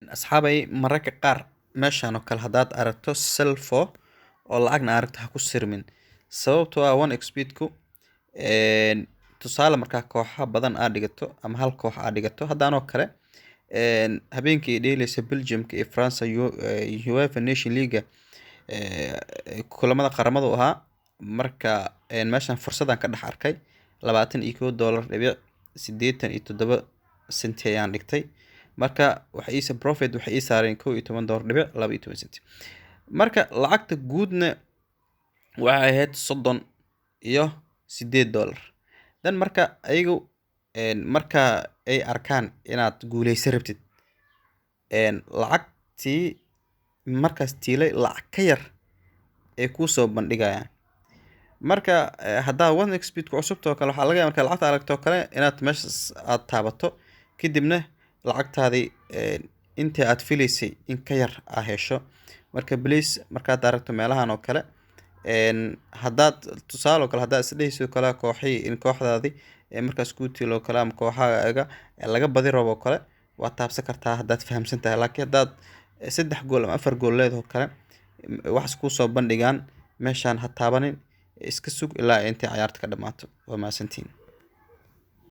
Asxaabay, mararka qaar meeshan oo kale haddaad aragto sell for oo lacagna aragto, ha ku sirmin, sababtoo ah 1xBet-ku, tusaale, markaa kooxa badan aad dhigato ama hal koox aad dhigato, haddaan oo kale habeenkii ay dheeleysa Belgiumka iyo France UEFA Nation League, kulamada qaramadu ahaa, marka meeshan fursadaan ka dhex arkay, $21.87 ayaan dhigtay. Marka waxa iisa profit waxay ii saareen $11.12. Marka lacagta guudna waxay ahayd $38. Dan marka ayagu marka ay arkaan inaad guuleysan rabtid, lacagtii markaas tiilay lacag ka yar ay kuusoo bandhigayaan. Marka haddaa 1xBet ku cusubtoo kale, waxaa laga yaaba marka lacagta aragtoo kale inaad meeshas aad taabato, kadibna lacagtaadii intii aad filaysay in ka yar aa hesho. Marka please, markaad aragto meelahan oo kale, haddaad tusaale oo kale haddaad isdhehayso kale kooxihii in kooxdaadii markaas kuu tiilo oo kale ama kooxahaaga laga badi rabo oo kale, waad taabsan kartaa haddaad fahamsan tahay. Laakiin haddaad saddex gool ama afar gool leedaho kale, waxaas kuusoo bandhigaan meeshaan ha taabanin, iska sug ilaa intay cayaarta ka dhamaato. Waa mahadsantihiin.